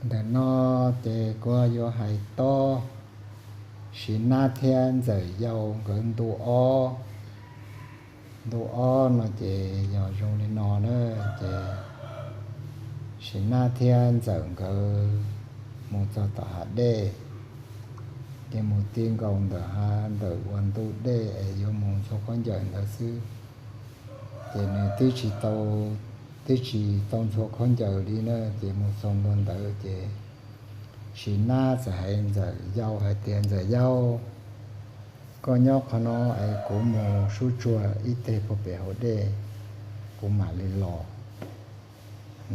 Ntawm no ces kuv yuav hais tob Siv Nab thiab Ntxawm Yau nkawd ntu ob. Ntu ob no ces yog zoo li no na, ces Siv Nab thiab Ntxawm nkawd mus txog tom hav dej, ces mus ti nkaus ntawm hav ntawm uas ntu dej es yuav mus ntxhua khaub ncaws ntawd xwb. Ces nws twb tsis tau, twb tsis tau ntxhua khaub ncaws li na, ces mus txog ntua ntawd ces Siv Nab txawm hais Ntxawm Yau hais tias, Ntxawm Yau, koj nyob qhov no es kuv mus sub tsuag ib teg puag pem hauv dej kuv mam li los.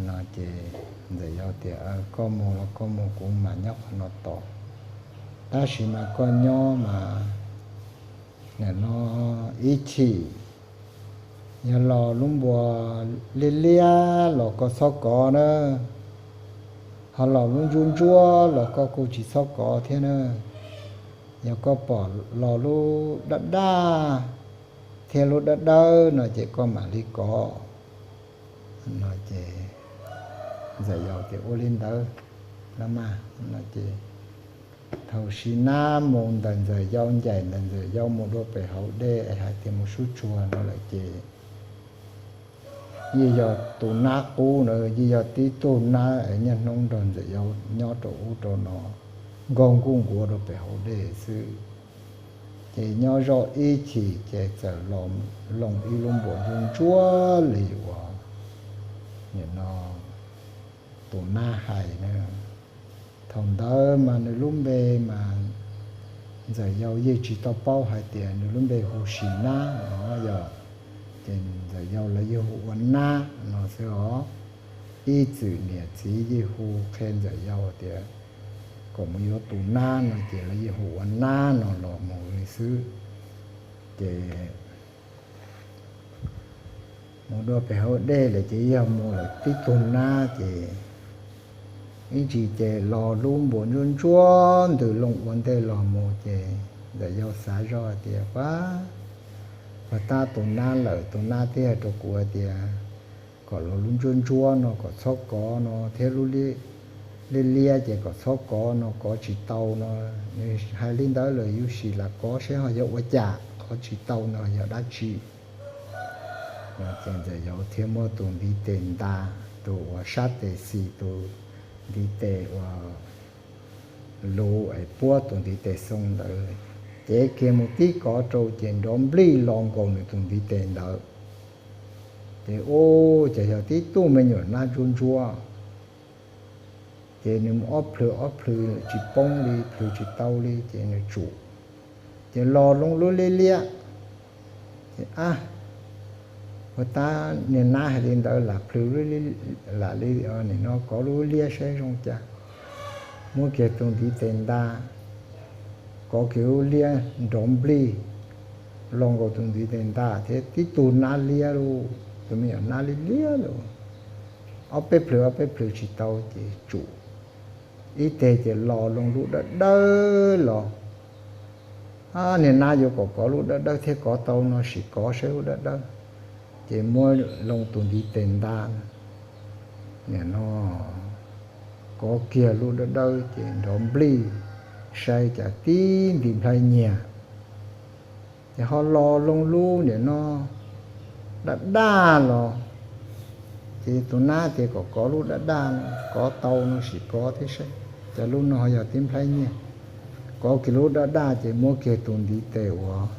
No ces Ntxawm Yau tias, Koj mus los koj mus, kuv mam nyob qhov no tos. Tab sis mas koj nyob mas nim no ib chim, yog los lub npua liab liab los koj txhob kov na, ho los lub ntsuab ntsuab los koj kuj tsis txhob kov thiab na. Yog koj pom los lub daj daj thiab lub dawb dawb no ces koj mam li kov. No ces Ntxawm Yau tias, Ua li ntawd los mas. No ces thaum Siv Nab mus ntawm Ntxawm Yau, ncaim ntawm Ntxawm Yau mus dua pem hauv dej es hais tias mus sub tsuag no lawm ces yeej yog tus nab qub na, yeej yog tib tug nab es niaj hnub nrog Ntxawm Yau nyob rau ub rau no, nkaug nkuj nkuav rau pem hauv dej xwb. Ces nyob zoj ib chim ces txawm los loo ib lub npua ntsuab ntsuab li uas nim no tus nab hais na. Thaum ntawd mas nws lub npe mas Ntxawm Yau yeej tsis tau paub hais tias nws lub npe hu Sim Nab no yog, ces Ntxawm Yau lawv yeej hu ua Nab no xwb os. Ib txwm niam txiv yeej hu qhia Ntxawm Yau tias kom mus yuav tus nab no ces lawv yeej hu ua Nab no los mus li xwb. Ces mus dua pem hauv dej lawm ces yog mus lawm tib tug nab ces ib ntsis ces los lub npua ntsuab ntsuab ntws loo ua ntej los mus ces Ntxawm Yau xav zoj tias, Pab, puag ta tus nab lawm, tus nab thiaj hais rau kuv tias kom los lub ntsuab ntsuab no kom txhob kov no thiab lub liab liab ces kom txhob kov no, kov tsis tau no. Nws hais li ntawd lawm, yus sim lam kov seb ho yog ua cas, kov tsis tau no yog dab tsi. No ces Ntxawm Yau thiaj muab tus ntiv tes nta, tus uas sab tes xis, tus ntiv tes uas luv es puab tus ntiv tes xoo ntawd, cev kiag mus tib kov rau ces nrov nplij los nkaus nws tus ntiv tes ntawd. Ces ua cas yog tib tug me nyuam nab ntsuab ntsuab, ces nws mus ob plhws ob plhws tsis poob li, plhws tsis tau li ces nws tsum, ces los loo lub liab liab. Ces ab, puag ta niag nab hais li ntawd lam plhws, lam li nim no kov lub liab saib zoo cas. Muab kiag tus ntiv tes nta, kov kiag lub liab nrov nplij los nkaus tus ntiv tes nta thiab tib tug nab liab lauj, tus me nyuam nab liab liab lauj. Ob peb plhws ob peb plhws tsis tau ces tsum, ib teg ces los loo lub dawb dawb los. Niag nab yuav kom kov lub dawb dawb thiab kov tau no sim kov saib lub dawb dawb. Ces muab loo tus ntiv tes nta, nim no kov kiag lub dawb dawb ces nrov nplij, saib cas tib ntiv nplhaib nyiag. Ces ho los loo lub nim no daj daj los, ces tus nab tias kom kov lub daj daj no, kov tau no sim kov thiab saib, cas lub no yog tib nplhaib nyiaj. Kov kiag lub daj daj ces muab kiag tus ntiv tes uas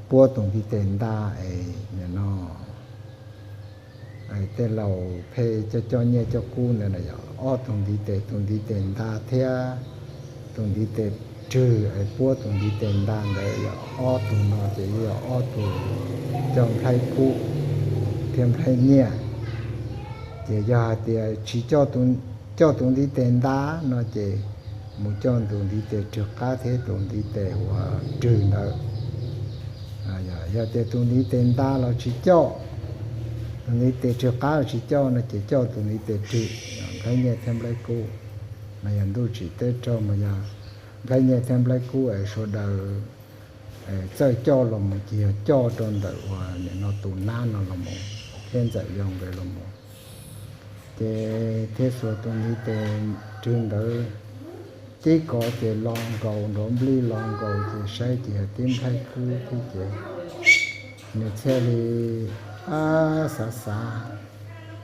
puab tus ntiv tes nta es nim no tej laus pheej coj coj nyiaj coj kub ntawd na yog ob tug ntiv tes, tus ntiv tes nta thiab tus ntiv tes rwg es puab tus ntiv tes nta ntawd yog ob tug no ces yog ob tug coj nplhaib kub thiab nplhaib nyiaj. Ces yog hais tias tsis coj tus ntiv tes nta no ces mus coj tus ntiv tes rwg qab thiab tus ntiv tes uas rwg ntawd. Yog tias tus ntiv tes nta los tsis coj, tus ntiv tes rwg qab los tsis coj no ces coj tus ntiv tes rwg, nplhaib nyiaj thiab nplhaib kub. Mas yog ntuj tsim teb raug mas yog nplhaib nyiaj thiab nplhaib kub es sawv daws txawj coj los mus ces yog coj rau ntawm uas nim no tus nab no los mus thiab Ntxawm Yau nkawd los mus. Ces thiaj xuas tus ntiv tes rwg ntawd tib kov ces lo nkaus nrov nplij lo nkaus ces saib ces yog tib nplhaib khwb thiab ces nws thiaj li ab xav xav,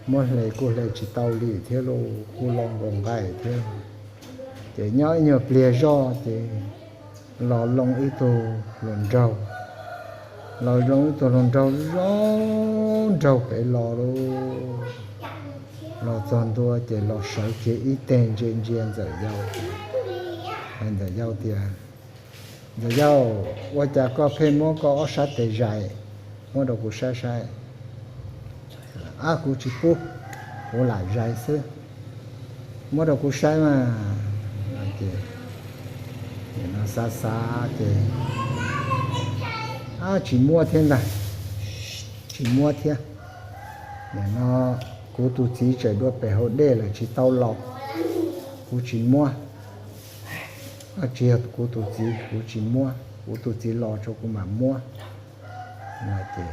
muab hle kuj hle tsis tau li thiab lauj, kuj lo nkaus nqaij thiab. Ces nyob ib nyuag pliag zoj ces los loo ib tug hluas nraug, los loo ib tug hluas nraug zoo nraug pem los lauj. Los txog ntua ces los sawv kiag ib teg ntsia ntsia Ntxawm Yau, hais Ntxawm Yau tias, Ntxawm Yau, ua cas koj pheej muab koj ob sab tes zais, muab rau kuv saib saib. Ab, kuv tsis pub, kuv lam zais xwb, muab rau kuv saib mas. Ces nim no xav xav ces, ab, tsis muab thiab ntag, tsis muab thiab. Nim no kuv tus txiv tseem dua pem hauv dej lawm tsis tau los, kuv tsis muab. Tsis yog kuv tus txiv, kuv tsis muab, kuv tus txiv los tso kuv mam muab. No ces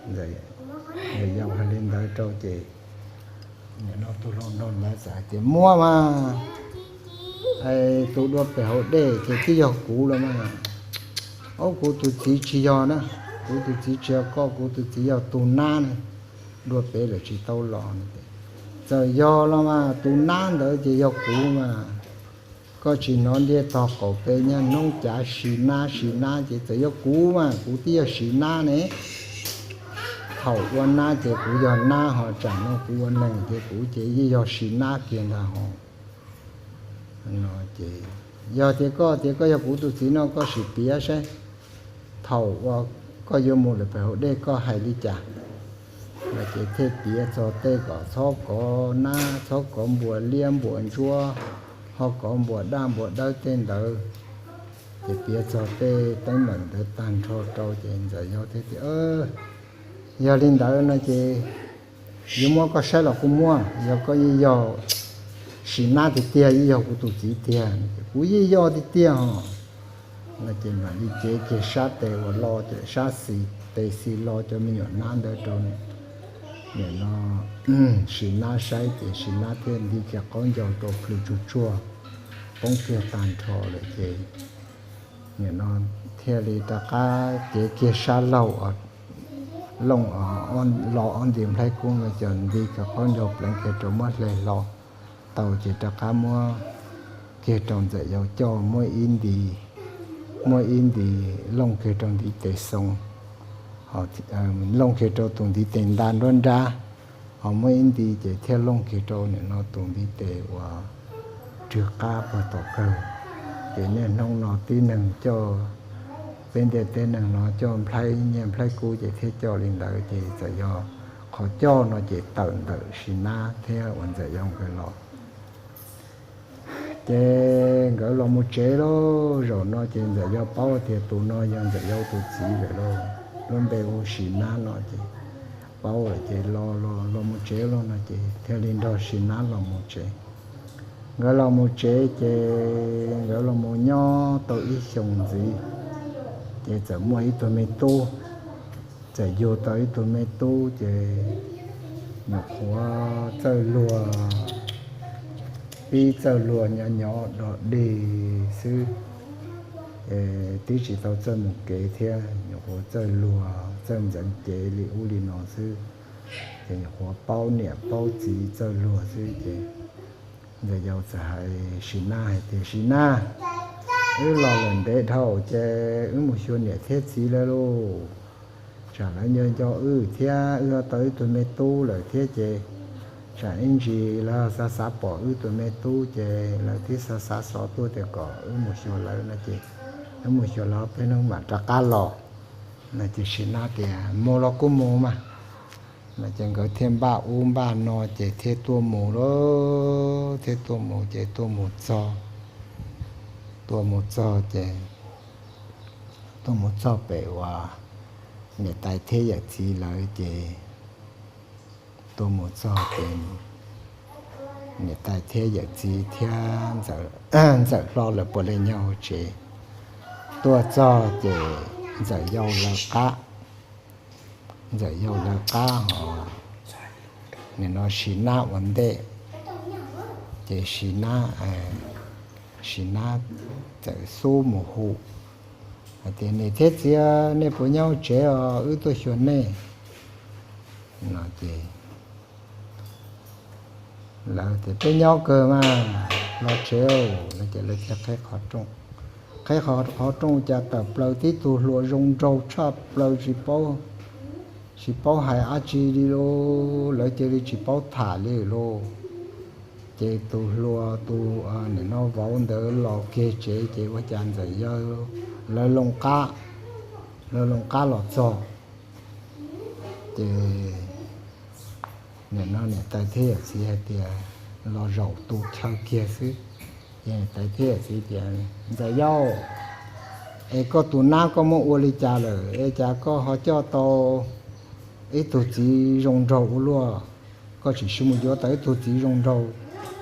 Ntxawm Yau hais li ntawd rau ces nim no tus hluas nraug ntawd txawm hais tias, Muab mas, tus dua pem hauv dej ces twb yog kuv los mas. Ob, kuv tus txiv tsis yog na, kuv tus txiv tsis yog koj, kuv tus txiv yog tus nab na, dua pem lawm tsis tau los. Txawm yog los mas tus nab ntawd ces yog kuv mas. Koj tsis hnov ntiaj tog qaum pem niaj hnub cav sim nab sim nab ces txawm yog kuv mas kuv twb yog sim nab ne. Thaum ua nab ces kuv yog nab ho tsam no kuv ua neeg ces kuv ces yeej yog sim nab kiag ntag ho. No ces yog tias koj tias koj yog kuv tus txiv no koj sim piav saib, thaum uas koj yuav mus lawm pem hauv dej koj hais li cas? No ces thiaj piav txog tej kom txhob kov nab, txhob kov npuas liab npuas ntsuab, ho kov npuas daj npuas dawb tej ntawd. Ces piav txog tej teeb meem ntawd tag nrho rau ces Ntxawm Yau thiaj tias, Yog li ntawd no ces yuav muab koj saib los kuj muab, yog koj yeej yog sim nab tiag tiag, yeej yog kuv tus txiv tiag, kuv yeej yog tiag tiag ho. No ces mam li cev kiag sab tes uas lo, sab xis, tes xis lo cov me nyuam nab ntawd rau nim no sim nab saib ces sim nab thiaj nti kiag qaub ncaug rau plhws tsuag tsuag poob kiag tag nrho lawm ces nim no thiaj li rov qab cev kiag sab laug, looj, lo ob nti nplhaib kub no ces nti kiag qaub ncaug pleev kiag rau muab hle hlo tau ces rov qab muab kiag rau Ntxawm Yau coj, muab ib nti, muab ib nti looj kiag rau ntiv tes xoo, looj kiag rau tus ntiv tes nta nruab nrab, ho muab ib nti ces thiaj looj kiag rau nim no tus ntiv tes uas rwg qab puag tom kawg. Ces niaj hnub no tib neeg coj, peb ntiaj teb neeg no coj nplhaib nyiaj nplhaib kub ces thiaj coj li ntawd ces txawm yog qhov coj no ces tawm ntawm sim nab thiab uas Ntxawm Yau nkawd los. Ces nkawd los mus tsev lauj. Zaum no ces Ntxawm Yau paub tias tus no yog Ntxawm Yau tus txiv lawm lauj, lub npe hu Sim Nab no ces paub lawm ces los, los mus tsev lauj no ces thiaj li nrog Sim Nab los mus tsev. Nkawd los mus tsev ces nkawd los mus nyob tau ib xyoos ntxiv, ces txawm muaj ib tug me tub, txawm yug tau ib tug me tub ces nyuam qhuav txawj luag, pib txawj luag nyob nyob dog dig xwb, es twb tsis tau txawj mus kev thiab, nyuam qhuav txawj luag txawj ntxeev cev li ub li no xwb, ces nyuam qhuav paub niam paub txiv txawj luag xwb ces Ntxawm Yau txawm hais Sim Nab hais tias, Sim Nab, wb los lawm ntev dhau ces wb mus xyuas niam thiab txiv lawv lauj. Tsam lawv nco nco wb thiab wb tau ib tug me tub lawm thiab ces tsam ib ntsis lawv xav xav pom wb tus me tub ces lawv thiaj xav xav xov tuaj tias kom wb mus xyuas lawv no ces wb mus xyuas lawv peb hnub mam rov qab los. No ces Sim Nab tias, Mus los kuj mus mas. No ces nkawd thiaj npaj ub npaj no ces thiaj tuaj mus lauj, thiaj tuaj mus ces tuaj mus txog, tuaj mus txog ces tuaj mus txog pem uas niam tais thiab yawm txiv lawv ces tuaj mus txog ces niam tais thiab yawm txiv thiab Ntxawm Hlob lawv puav leej nyob hauv tsev. Tuaj txog ces Ntxawm Yau lawv qab, Ntxawm Yau lawv qab ho nim no sim nab ua ntej, ces sim nab, sim nab txawm xub mus hu hais tias, Niam thiab txiv, nej puas nyob tsev os? Wb tuaj xyuas nej. No ces lawv tias, Peb nyob kawg mas, los tsev os. No ces lawv thiaj qhib qhov rooj, qhib qhov rooj cas tawm plaws tib tug hluas zoo nraug tshaj plaws, tsis paub hais dab tsi li lauj, lawv cia li tsis paub tham li lauj. Ces tus hluas, tus nim no vauv ntawd los kiag tsev ces ua cas Ntxawm Yau, lawv loo qab, lawv loo qab los txog, ces nim no niam tais thiab yawm txiv hais tias, Los zaum tu chaw kiag xwb. Ces niam tais thiab yawm txiv tias, Ntxawm Yau, es koj tus nab koj muab ua li cas lawm es cas koj ho coj tau ib tug txiv zoo nraug ua luaj? Koj tseem sim mus yuav tau ib tug txiv zoo nraug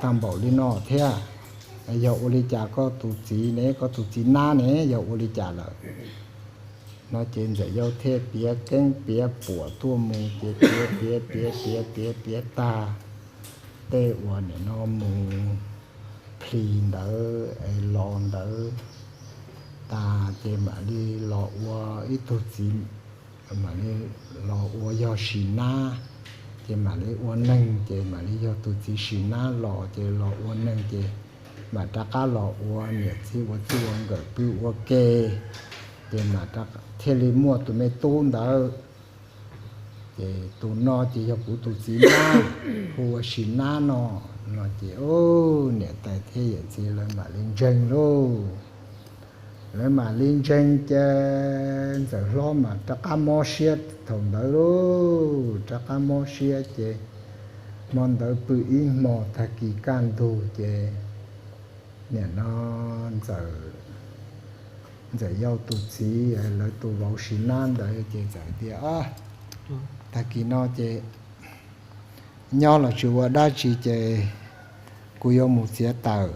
tag npaum li no thiab. Yog ua li cas koj tus txiv ne, koj tus txiv nab ne yog ua li cas lawm? No ces Ntxawm Yau thiaj piav keeb piav puam tuaj mus ces piav piav piav piav piav piav tag tej uas nim no mus plhis ntawd es los ntawd tag ces mam li los ua ib tug txiv, mam li los ua yog sim nab, ces mam li ua neeg, ces mam li yog tus txiv sim nab los ces los ua neeg ces mam rov qab los ua niam txiv ua txij ua nkawm pw ua ke, ces mam thiaj li muaj tus me tub ntawd. Ces tus no ces yog kuv tus txiv nab, hu ua sim nab no. No ces niam tais thiab yawm txiv lawv mam li ntseeg lauj. Lawv mam li ntseeg ces Ntxawm Hlob mas rov qab mob siab thaum ntawd lauj, rov qab mob siab ces hmo ntawd pw ib hmos tag kis kaj ntug ces nim no Ntxawm, Ntxawm Yau tus txiv, lawv tus vauv sim nab ntawd ces txawm tias, Tag kis no ces nyob los tsis ua dab tsi ces kuv yuav mus txiav taws,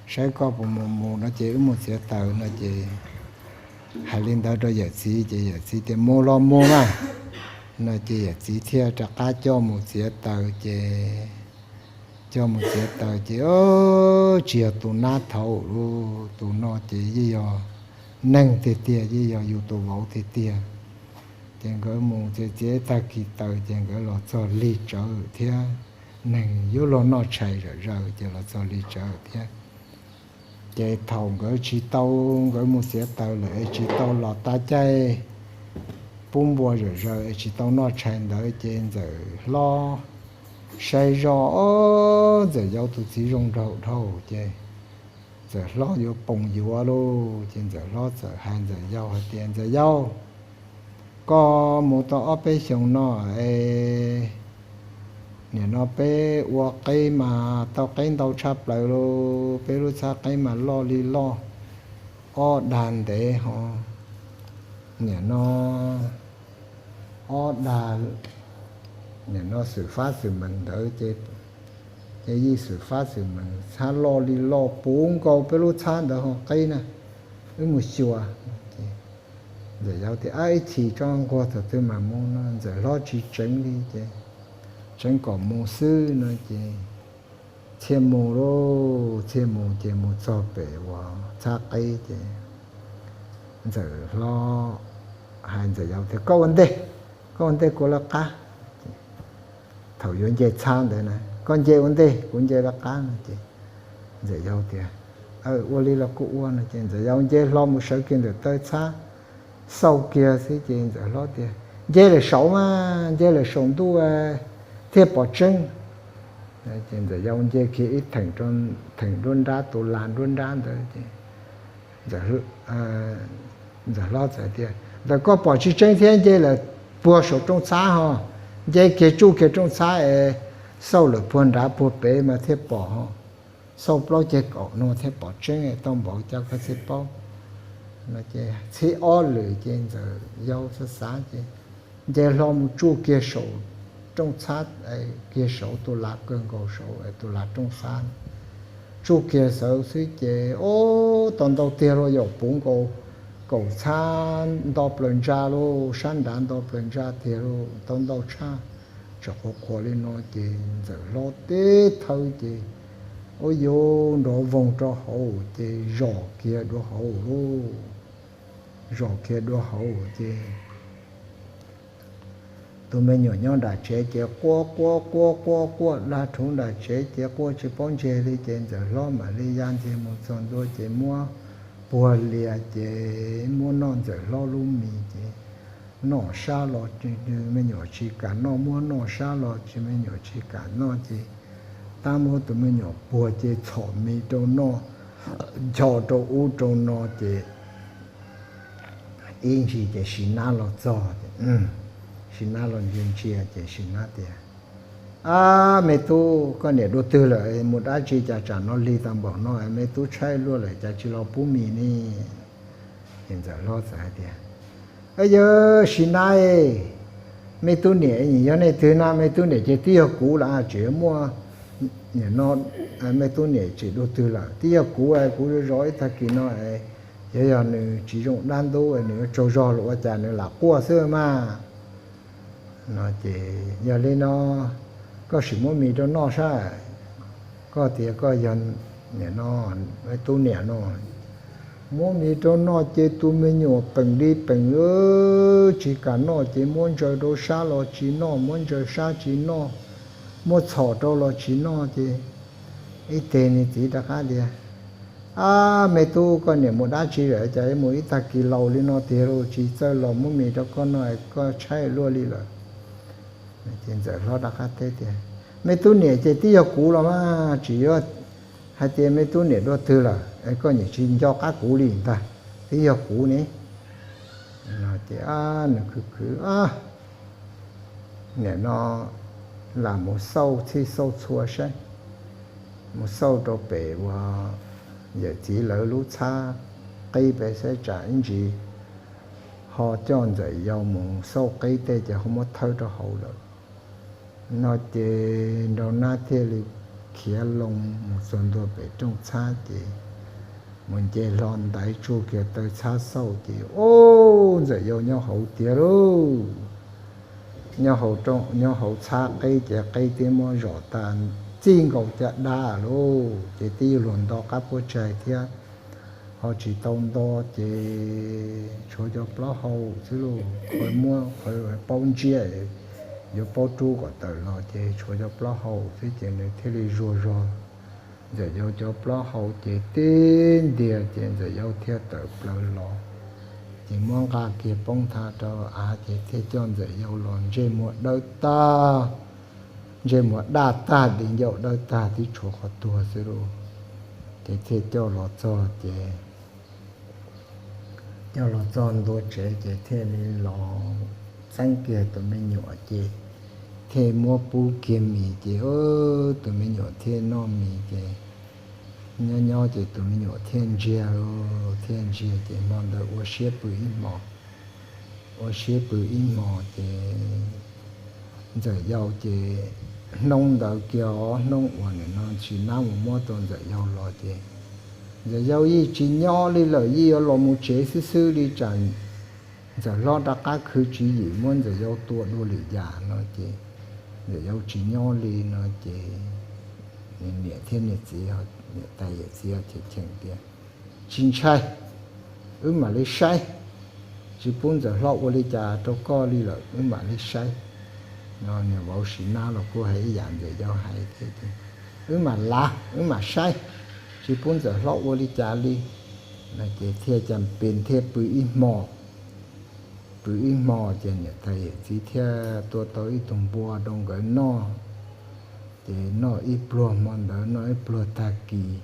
saib koj puas mus. Mus no ces wb mus txiav taws no ces hais li ntawd rau yawm txiv ces yawm txiv tias, Mus los mus mas. No ces yawm txiv thiaj rov qab coj mus txiav taws ces, coj mus txiav taws ces tsis yog tus nab thaum ub, tus no ces yeej yog neeg tiag tiag, yeej yog yus tus vauv tiag tiag. Ces nkawd mus txiav txiav tag kis taws ces nkawd los txog lig tsawv thiab, neeg yuav luag noj tshais zom zaws ces los txog lig tsawv thiab. Ces thaum nkawd tsis tau, nkawd mus txiav taws lawm es tsis tau los tav caij pub npua zom zaws es tsis tau noj tshais ntawd ces Ntxawm Hlob saib zoj, Ntxawm Yau tus txiv zoo nraug dhau ces Ntxawm Hlob yuav poo yuav lauj. Ces Ntxawm Hlob txawm hais Ntxawm Yau hais tias, Ntxawm Yau, koj mus tau ob peb xyoos no es nim no peb ua qeb mas tau qeb ntau tshaj plaws lauj, peb lub txhab qeb mas loj li loj, ob dag ntev ho, nim no ob dag, nim no xwm fab xwm mees ntawd ces, ces yeej xwm fab xwm mees, txhab loj li loj puv nkaus peb lub txhab ntawd ho qeb na, wb mus xyuas. Ntxawm Yau tias, Ab, ib chim tso nquag thaum twg mam mus no. Ntxawm Hlob tsis tseev li ces, Tseev kom mus xwb no ces thiaj mus lauj. Thiaj mus ces mus txog pem uas txhab qeb ces Ntxawm Hlob hais Ntxawm Yau tias, Koj ua ntej, koj ua ntej kuv lawv qab. Thaum yuav nce txhab ntawd na, Koj nce ua ntej, kuv nce lawv qab no ces Ntxawm Yau tias, Ua li los kuj ua no ces Ntxawm Yau nce hlo mus sawv kiag ntawm taw txhab, xauj kiag xwb ces Ntxawm Hlob tias, Nce lawm saud mas, nce lawm saum ntuj thiaj pom tseeb. Ces Ntxawm Yau nce kiag ib theem, theem nruab nrab, tus las nruab nrab ntawd ces Ntxawm Hlob txawm tias, Ntawm koj pom tsis tseeb thiab, nce lawm puag saum rooj txhab ho, nce kiag tsuj kiag rooj txhab es xauj lawm puag nrad puag pem mas thiaj pom ho, xauj plaub ceg kaum no thiaj pom tseeb, tau npaum cas koj thiaj paub. Txhib ob lwm ces Ntxawm Yau xav xav ces nce hlo mus tsuj kiag saum rooj txhab, kiag saud tus las kawg nkaus saud, tus las rooj txhab. Tsuj kiag saud xwb ces, o, tau ntau tiag lauj, yaum puv nkaus kaum txhab nto plaws ntsa lauj, sab nrad nto plaws ntsa tiag lauj, tau ntau tshaj. tsom qhuav qhuav li no ces Ntxawm Hlob teb thawb ces ua yuv nrov voog rau hauv ces zom kiag dua hauv lauj. Zom kiag dua hauv ces tus me nyuam nyob nram tsev ces quaj quaj quaj quaj quaj dag rhuv nram tsev ces quaj tsis paub ntseg li ces Ntxawm Hlob mam li ya ntxiag mus txog ntua ces muab puag lias ces muab noj Ntxawm Hlob lub mis ces noj sab los me nyuam tsis kam noj, muab noj sab los tsis me nyuam tsis kam noj ces tab muab tus me nyuam puag ces txhom mis rau noj, ncho rau ub rau no ces ib ntsis ces Sis Nab los txog. Sis Nab los ntsia ntsia ces Sis Nab tias, Ab, me tub, koj niam dua twg lawm? Mus dab tsi cas tsam no lig tag npaum no, me tub tshaib luaj lawm cas tsis los pub mis ne? Ces Ntxawm Hlob txawm hais tias, Yawg Sis Nab, me tub niam yog nej twg na? Me tub niam ces twb yog kuv lawm, tseem muaj, no, me tub niam tseem dua twg lawm? Twb yog kuv, kuv zov zov ib tag kis no, yog yog nws tsis zoo dab ntub nws yuav tsaug zog los ua cas nws lam quaj xwb mas. No ces yog li no koj sim muab mis rau noj saib. Koj tias koj yog no, tub niam no, muab mis rau noj ces tus me nyuam peem li peem, tsis kam noj ces muab ntsaws rau sab los tsis noj, muab ntsaws sab tsis noj, muab txhom rau los tsis noj ces ib teg nws txiv rov qab tias, Ab, me tub, koj niam mus dab tsi lawm cas mus ib tag kis laus li no tiag lauj, tsis txawj los muab mis rau koj noj, koj tshaib luaj li lawm. Ces Ntxawm Hlob rov qab teb tias, Me tub niam ces twb yog kuv los mas, tseem yuav hais tias me tub niam dua twg lawm, koj niam tsis nco qab kuv li ntag, twb yog kuv ne. No ces nws khwv khwv, Nim no lam mus xauj txhij xauj txhua saib, mus xauj rau pem uas yawm txiv lawv lub txhab qib pem saib tsam ib ntsis ho coj Ntxawm Yau mus xauj qib tej ces ho muab thawb rau hauv lawm. No ces Nraug Nab thiaj li khiav loo mus txog ntua pem rooj txhab ces mus nce hlo ntaiv tsuj kiag taw txhab xauj ces, Ub, Ntxawm Yau nyob hauv tiag lauj! Nyob hauv, nyob hauv txhab qib ces qib twb muab zom tas, txij nkaus caj dab lauj, ces twb yuav luag nto qab puab tsaig thiab ho tsis tau nto ces tshuav cov plaub hau xwb lauj, qhov muab qhov paub ntsiab, yuav paub rub kom tawm los ces tshuav cov plaub hau xwb ces nws thiaj li zuag zog Ntxawm Yau cov plaub hau ces tib ntiag ces Ntxawm Yau thiaj tawm plaws los. Ces muab nqa kiag poob tha rau av ces thiaj coj Ntxawm Yau los ntsej muag dawb tag, ntsej muag daj tag, di ncauj dawb tag, tib tshuav qhov tuag xwb lauj. Ces thiaj coj los txog ces coj los txog ntua tsev ces thiaj li los txeeb kiag tus me nyuam ces thiaj muab pub kiag mis ces tus me nyuam thiaj noj mis ces nyob nyob ces tus me nyuam thiaj ntsiag, thiaj ntsiag ces hmo ntawd ua siab pw ib hmo, ua siab pw ib hmo ces Ntxawm Yau ces hnub ntawd kiag, hnub uas nim no Sis Nab mus muab tau Ntxawm Yau los ces Ntxawm Yau yeej tsis nyob li lawm, yeej yuav los mus tsev xwb xwb li tsam Ntxawm Hlob rov qab khwv tswv yim muab Ntxawm Yau tua dua lwm yam no ces Ntxawm Yau tsis nyob li no ces niam thiab niam txiv, niam tais yawm txiv cheem cheem tias, Tsis ntshai, wb mam li saib, tsis pub Ntxawm Hlob ua li cas rau koj li lawm, wb mam li saib. No niag vauv Sis Nab los kuj hais ib yam Ntxawm Yau hais thiab tias, Wb mam lav, wb mam saib, tsis pub Ntxawm Hlob ua li cas li. No ces thiaj cas pes thiaj pw ib hmo, pw ib hmo ces niam tais yawm txiv thiaj tua tau ib tug npua rau nkawd noj. Ces noj ib pluag, hmo ntawd noj ib pluag tag kis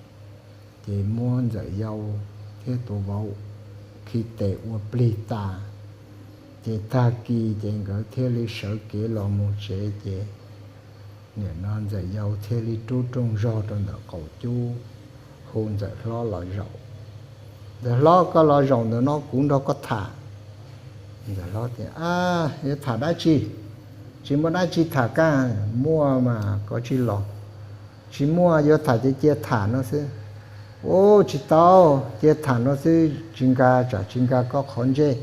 ces muab Ntxawm Yau thiab tus vauv khi tes ua plig tas. Ces tag kis ces nkawd thiaj li sawv kev los mus tsev ces nim no Ntxawm Yau thiaj li rub rooj zog rau ntawm qaum cub hu Ntxawm Hlob los zaum. Ntxawm Hlob, koj los zaum ntawm no kuv nrog koj tham. Ntxawm Hlob tias, Yuav tham dab tsi? Tsis muaj dab tsi tham kaj, muaj mas koj tsis los. Tsis muaj, yuav tham ces cia tham no xwb. Ub, tsis tau, cia tham no xwb tsis nkag, tsam tsis nkag koj qhov ntsej.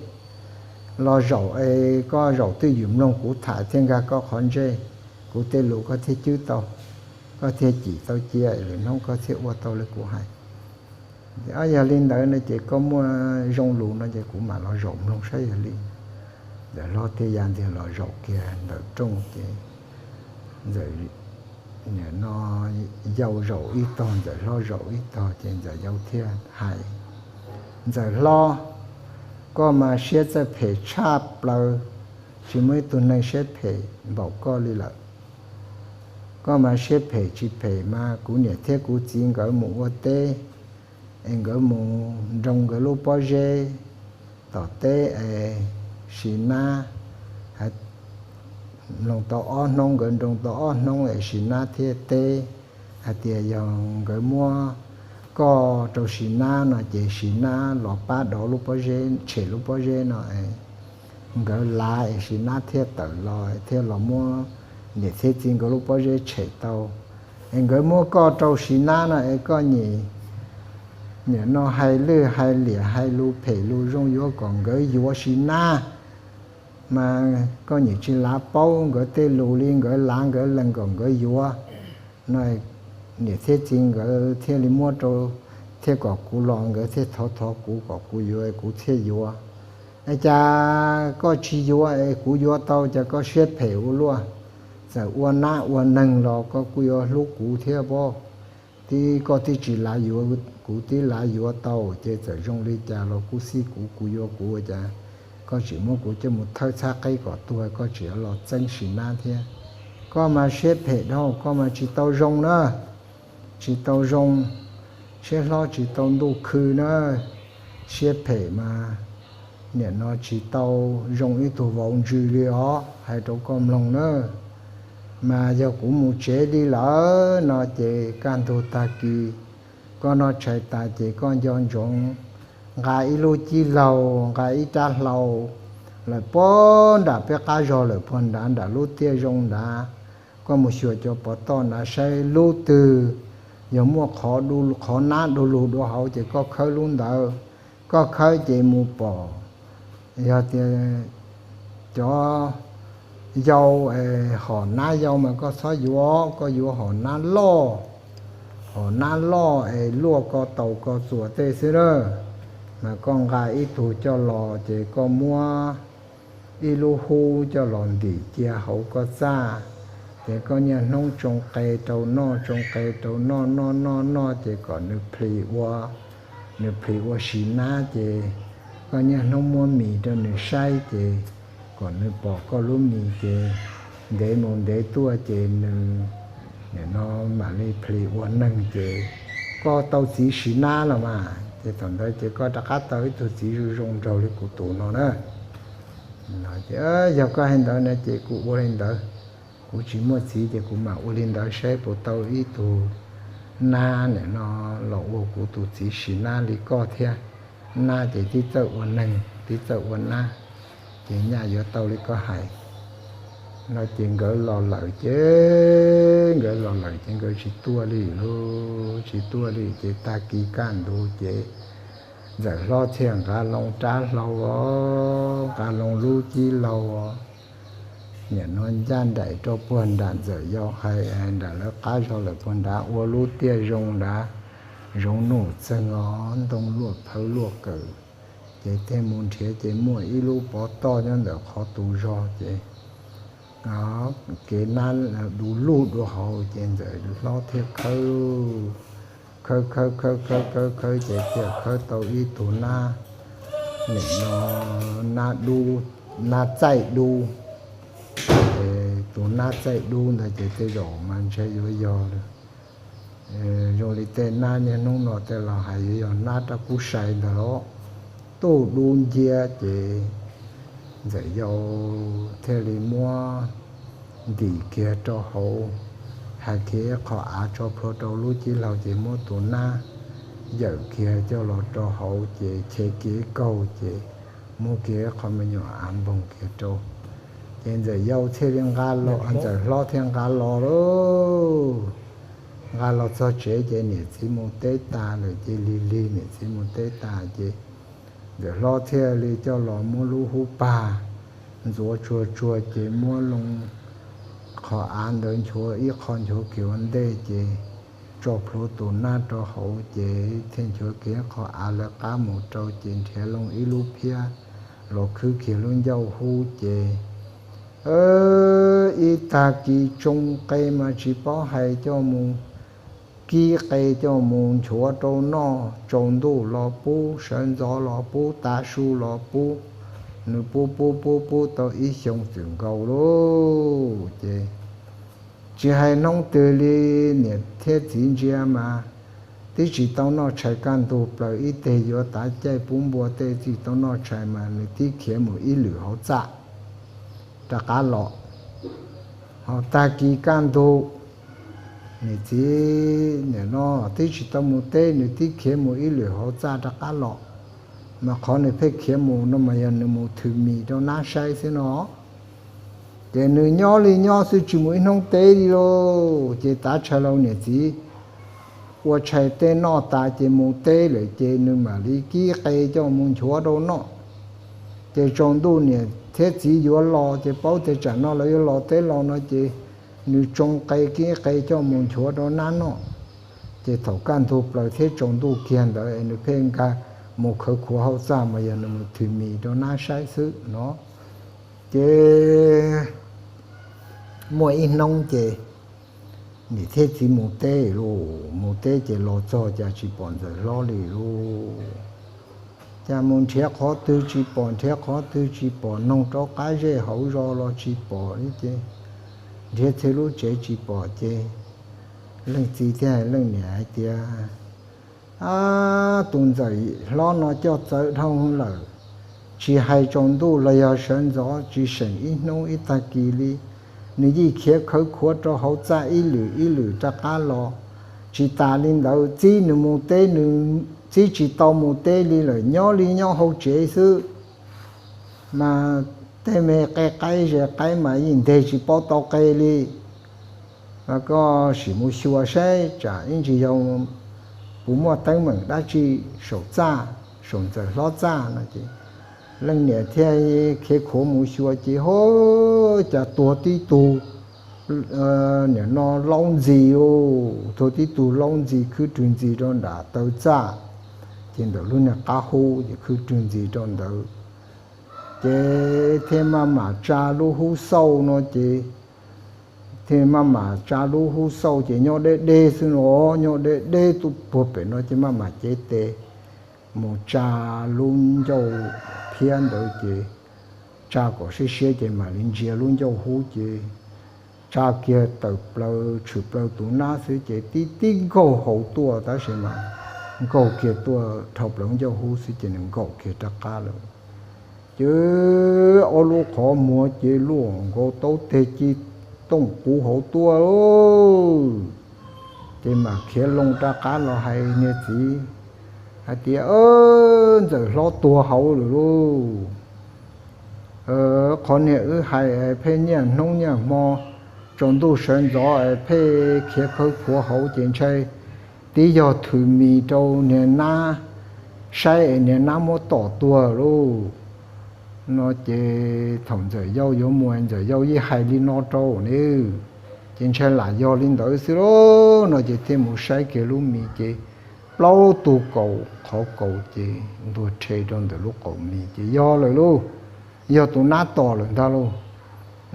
Los zaum es koj zaum twj ywm mloog kuv tham thiaj nkag koj qhov ntsej. kuv tej lus koj thiaj cwb tau, koj thiaj cim tau cia, lwm hnub koj thiaj ua tau li kuv hais. Yog li ntawd no ces koj muaj zoo lus no ces kuv mam los zaum mloog saib yog li. Ntxawm hlob thiaj ya ntxiag los zaum kiag ntawm rooj ces Ntxawm, nim no yau zaum ib tog, Ntxawm hlob zaum ib tog, ces Ntxawm yau thiaj hais, Ntxawm hlob, koj mas siab txawj phem tshaj plaws, tsis muaj ib tug neeg siab phem npaum koj li lawm. Koj mas siab phem tsis phem mas kuv niam thiab kuv txiv nkawd mus ua teb, es nkawd mus nroo nkawd lub pob zeb tom teb es sim nab, mloog tau ob hnub, nkawd nroo tau ob hnub es sim nab thiaj teb hais tias yog nkawd muab koj rau sim nab no ces sim nab los pab dov lub pob zeb, tshem lub pob zeb no es nkawd lav es sim nab thiaj tawm los thiaj los muab niam thiab txiv nkawd lub pob zeb tshem tau. Es nkawd muab koj rau sim nab no es koj nim, nim no hais lwj hais liam hais lus phem lus zoo yuav kom nkawd yuav sim nab, mas koj nim tsis lav paub nkawd tej lus li, nkawd lav nkawd lees kom nkawd yuav no, niam thiab txiv nkawd thiaj li muab rau, thiaj kom kuv los, nkawd thiaj thov thov kuv kom kuv yuav, kuv thiaj yuav. Es cas koj tsis yuav es kuv yuav tau, cas koj siab phem ua luaj? Txawm ua nab ua neeg los koj kuj yuav hlub kuv thiab pob. Tib koj tib tsis lav yuav, kuv tib lav yuav tau, ces txawm zoo li cas los kuj xij kuv, kuv yuav kuv, cas koj tseem muab kuv coj mus thawb txhab qeb kom tuag, koj tseem los txeeb sim nab thiab. Koj mas siab phem dhau, koj mas tsis tau zoo na, tsis tau zoo, siab hlob tsis tau ntuj khw na, siab phem mas nim no tsis tau zoo ib tug vauv ntsws li os, hais rau koj mloog na. Mas yog kuv mus tsev li lawm no ces kaj ntug tag kis koj noj tshais tas ces koj nco ntsoov nqa ib lub cib laug, nqa ib rab hlau lawm puag nram peb qab zog lawm puag nrad, nram lub tiaj zoo nrad. Koj mus xyuas cov pov toj nrad saib lub twg yog muaj qhov, qhov nab du lug dua hauv ces koj khawb lub ntawd. Koj khawb ces mus pom, yog tias cov yau, hom nab yau mas koj txhob yuav, koj yuav hom nab loj, hom nab loj es luaj ko taus ko txuas tej xwb na. Mas koj nqa ib tug coj los ces koj muab ib lub hub coj los ntim cia hauv koj txaj, ces koj niaj hnub tsoo qe rau noj, tsoo qe rau noj, noj noj noj ces kom nws plhis ua, nws plhis ua sim nab ces koj niaj hnub muab mis rau nws saib ces kom nws pom koj lub mis ces ntev mus ntev tuaj ces nws nim no mam li plhis ua neeg ces koj tau txiv sim nab los mas. Ces thaum ntawd ces koj rov qab tau ib tug txiv zoo zoo nraug li kuv tus no na. Yog koj hais ntawd no ces kuv ua li ntawd. Kuv tsis muaj txiv ces kuv mam ua li ntawd saib puas tau ib tug nab nim no los ua kuv tus txiv sim nab li koj thiab. Nab ces tib txawj ua neeg tib txawj ua nab, ces nyaj yuav tau li koj hais no. Ces nkawd los lawm ces, nkawd los lawm ces nkawd tsis tuaj li lauj, tsis tuaj li ces tag kis kaj ntug ces Ntxawm hlob thiaj nqa loo rab hlau os, nqa loo lub cib laug os, nim no ncaj nraim rau puag nram Ntxawm yau hais nram lawv qab zog lawm puag nrad ua lub tiaj zoo nrad, zoov nuj txeeg os, ntoo luaj phawv luaj kawm. Ces thiaj mus nrhiav ces muaj ib lub pov toj nyob ntawm qhov tus zog ces kev nab du lug dua hauv ces Ntxawm hlob thiaj khawb, khawb khawb khawb khawb khawb khawb ces thiaj khawb tau ib tug nab, nim no nab dub, nab txaij dub. Tus nab txaij dub ntawd ces tej zaum mas ntshe yuav yog zoo li tej nab niaj hnub no tej los hais yuav yog nab rab kub sai ntawd los, tuj dub nciab ces Ntxawm yau thiaj li muab ntim kiag rau hauv, hais kiag ib qho av tso plhuav rau lub cib laug ces muab tus nab yawm kiag coj los rau hauv ces chev kiag ib kaug ces muab kiag ib qho me nyuam av npoog kiag rau. Ces Ntxawm yau thiaj li nqa los, Ntxawm hlob thiaj nqa los lauj. Nqa los txog tsev ces niam txiv mus teb tas lawm ces lig lig niam txiv mus teb tas ces Ntxawm hlob thiaj li coj los muab lub hub pag ntxuav tsuag tsuag ces muab loo qho qhov av ntawd nchuav ib qho nchuav kiag ua ntej ces tso plhuav tus nab rau hauv ces thiaj nchuav kiag qhov av lawv qab mus rau ces nrhiav loo ib lub phiab los khwb kiag lub ncauj hub ces ib tag kis tsoo qe mas tsis paub hais coj mus kib qe coj mus nchuav rau noj, tsaus ntuj los pub, sawv ntxov los pub, tav su los pub, nws pub pub pub pub tau ib xyoo txwm nkaus lauj ces tsis hais hnub twg li niam thiab txiv ntsia mas twb tsis tau noj tshais, kaj ntug plaws ib teg yuav tav caij pub npua tej tsis tau noj tshais mas nws tib khiav mus ib lwm hauv txaj rov qab los. Ho tag kis kaj ntug, niam txiv nim no twb tsis tau mus teb, nws tib khiav mus ib lwm hauv txaj rov qab los, mas qhov nws pheej khiav mus no mas yog nws mus thwm mis rau nab saib xwb no. Ces nws nyob li nyob xwb tsis mus ib hnub teb li lauj. Ces tav tshais laus niam txiv ua tshais tej noj tas ces mus teb lawm ces nws mam li kib qe coj mus nchuav rau noj. Ces tsaus ntuj niam thiab txiv yuav los ces paub tias tsam no lawv yuav los teb los no ces nws tsoo qe kib qe coj mus nchuav rau nab noj. Ces thaum kaj ntug plaws thiab tsaus ntuj kiag ntawd es nws pheej nkag mus khawv khuav hauv txaj mas yog nws mus thwm mis rau nab saib xwb no. Ces muaj ib hnub ces niam thiab txiv mus teb lauj, mus teb ces los txog cas tsis pom ntxawm hlob li lauj. Cas mus nrhiav qhov twg tsis pom, nrhiav qhov twg tsis pom, noog rau qab zej hauv zos los tsis pom li ces nrhiav txhua lub tsev tsis pom ces leej txiv thiaj hais leej niam hais tias, Ab, tus ntxawm hlob no coj txawv dhau lawm, tsis hais tsaus ntuj los yog sawv ntxov tsis seem ib hnub ib tag kis li. Nws yeej khiav khawv khuav rau hauv txaj ib lwm ib lwm rov qab los. Tsis tas li ntawd, txib nws mus teb nws txib tsis tau mus teb li lawm, nyob li nyob hauv tsev xwb. Mas tej me qe qaib ze qaib mas yeej nteg tsis paub tau qe li. Koj sim mus xyuas saib tsam ib ntsis yog puas muaj teeb meem dab tsi saum txaj, saum ntxawm hlob txaj no ces leej niam thiaj khiav khuav mus xyuas ces ho cas tuag tib tug nim no laub ntxi lauj, tuag tib tug laub ntxi khwb rwg ntxi rau nram taw txaj. Ces ntawm lub niag qab hub ces khwb rwg ntxi rau ntawd. Ces thiaj maj mam tsa lub hub xauj no ces thiaj maj mam tsa lub hub xauj ces nyob deb deb xwb no, nyob deb deb tuaj puag pem no ces maj mam cev tes mus tsa lub ncauj phiab ntawd ces tsa kom siab siab ces mam li ntsia lub ncauj hub ces tsa kiag tawm plaws tshwm plaws tus nab xwb ces tib tib nkaug hauv tuaj tab sis mas nkaug kiag tuaj dhau plaws ncauj hub xwb ces nws nkaum kiag rov qab lawm. Ces ob lub qhov muag ces luaj nkaus taub teg ci tooj quv hauv tuaj. Ces mam khiav loo rov qab los hais niag txiv hais tias, Ntxawm hlob tuag hauv lawm lauj. Qhov niag wb hais pheej niaj hnub niaj hmo tsaus ntuj sawv ntxov pheej khiav khawb khuav hauv ces ntshai tib yog thwm mis rau niag nab saib es niag nab muab tom tuag lauj. No ces thaum ntxawm yau yuav mus ntxawm yau yeej hais li no rau ne, ces ntshai lam yog li ntawd xwb lauj. No ces thiaj mus saib kiag lub mis ces plaub tug kaus qhov kaus ces ntuag rhe rau ntawm lub qaum mis ces yog lawm lauj, yog tus nab tom lawm ntag lauj.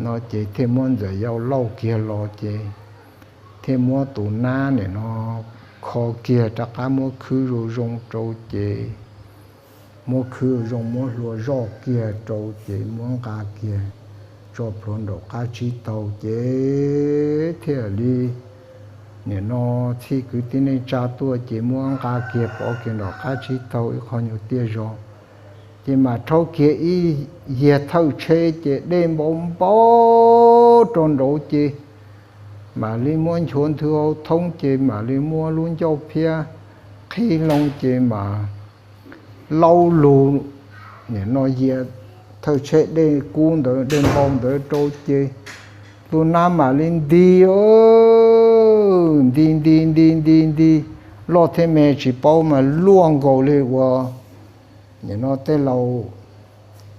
No ces thiaj muab ntxawm yau lauj kiag los ces thiaj muab tus nab nim no kho kiag rov qab muab khwb zoo zoo rau ces muab khwb zoo muab hlua zoj kiag rau ces muab nqa kiag tso plhuav nraum qab tsib taug ces thiaj li nim no txhij kwv tij neej tsa tuaj ces muab nqa kiag pov kiag nraum qab tsib taug ib qho nyuag tiaj zog. Ces mam rhaub kiag ib yiag thawj tsheb ces dej npau npau rau nraud ces mam li muab nchuav nthwv hauv thoob ces mam li muab lub ncauj phiab qhib loo ces mam laub lug nim no yiag thawj tsheb dej kub ntawd dej npau ntawd rau ces tus nab mam li nti, nti nti nti nti nti, loj thiab me tsis paub mas luaj nkaus li uas nim no tej laus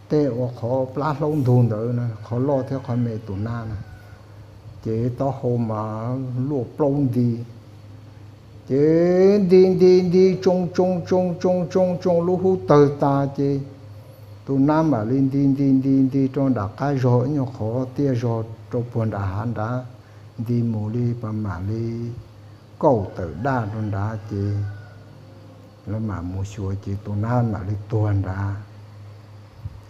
tej uas qhov plab hlaub ntug ntawd, qhov loj thiab qhov me tus nab na. ces taub hau mas luaj plaub nti. Ces nti nti nti tsoo tsoo tsoo tsoo tsoo tsoo lub hub tawg tas ces tus nab mam li nti nti nti nti rau nram qab zog ib nyuag qhov tiaj zog rau puag nram hav nrad, nti mus li pas mam li kaum tawm daj rau nrad ces lawv mam mus xyuas ces tus nab mam li tuag nrad.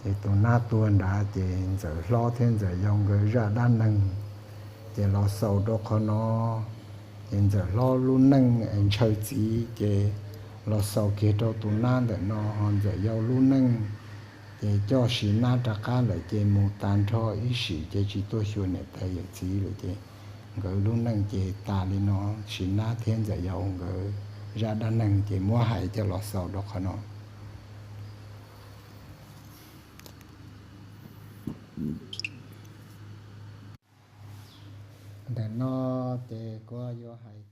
Ces tus nab tuag nrad ces Ntxawm Hlob thiab Ntxawm Yau nkawd zaj dab neeg ces los xaus rau qhov no. Ces Ntxawm Hlob lub neej es ntshaw txiv ces los xaus kiag rau tus nab ntawm no, ho Ntxawm Yau lub neej ces coj Siv Nab rov qab lawm ces mus tas nrho ib sim ces tsis tuaj xyuas niam tais yawm txiv lawm ces nkawd lub neej ces tas li no. Siv Nab thiab Ntxawm Yau nkawd zaj dab neeg ces muab hais coj los xaus rau qhov no. Ntawm no ces kuv yuav hais